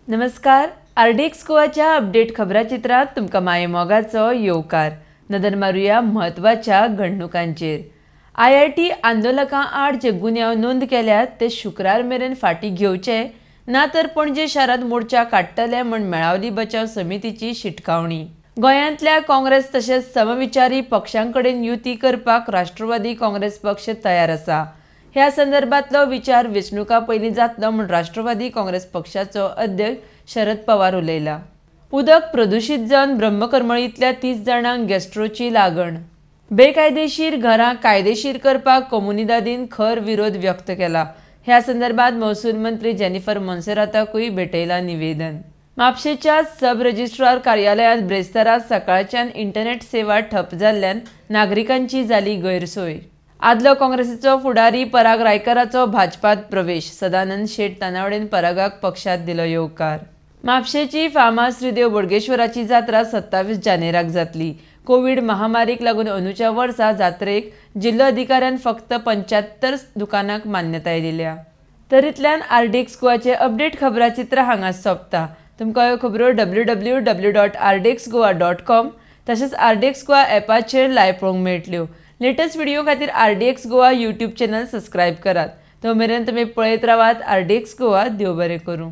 नमस्कार, RDX गोवाच्या update खबराचित्रांत तुमकां माये मोगाचो येवकार. नदर मारुया म्हत्वाच्या घडणुकांचेर. आयआयटी आंदोलकां आड जे गुन्यांव नोंद केल्यात ते शुक्रार मेरेन फाटीं घेवचे ना तर पणजे शारांत मोर्चा काडटले म्हूण मेळावली बचाव समितीची शिटकावणी. गोंयांतल्या काँग्रेस तशेंच समविचारी पक्षां कडेन युती करपाक राष्ट्रवादी काँग्रेस पक्ष तयार आसा. ह्या संदर्भातलो विचार वेंचणुका पयलीं जातलो म्हूण राष्ट्रवादी काँग्रेस पक्षाचो अध्यक्ष शरद पवार उलयला. उदक प्रदुशीत जावन ब्रह्मकरमळींतल्या 30 जाणांक गॅस्ट्रोची लागण. बेकायदेशीर घरां कायदेशीर करपाक कोमुनिदादीन खर विरोध व्यक्त केला. ह्या संदर्भात महसूल मंत्री जेनिफर मोन्सेराताकूय भेटयला निवेदन. म्हापशेच्या सब रजिस्ट्रार कार्यालयांत ब्रेस्तारा सकाळच्यान इंटरनेट सेवा ठप जाल्ल्यान नागरिकांची जाली गैरसोय. आदलो काँग्रेसीचो फुडारी पराग रायकराचो भाजपात प्रवेश. सदानंद शेट तानावडेन परागाक पक्षात दिलो येवकार. म्हापशेची फामाद श्रीदेव बोडगेश्वराची जात्रा 27 जानेराक जातली. कोवीड महामारीक लागून अंदूच्या वर्सा जात्रेक जिल्लो अधिकाऱ्यान फक्त 75 दुकानांक मान्यताय दिल्या. तरीतल्यान आरडीएक्स गोवाचे अपडेट खबराचित्र हांगा सोंपता. तुमकां ह्यो खबरो www.rdxgoa.com तशेंच आरडीएक्स गोवा ॲपाचेर लायव्ह पळोवंक मेळटल्यो. लेटस्ट व्हिडिओ खातीर RDX Goa YouTube channel subscribe करात. तो मेरेन तुमी पळयत रावात आरडीएक्स गोवा. देव बरें करूं.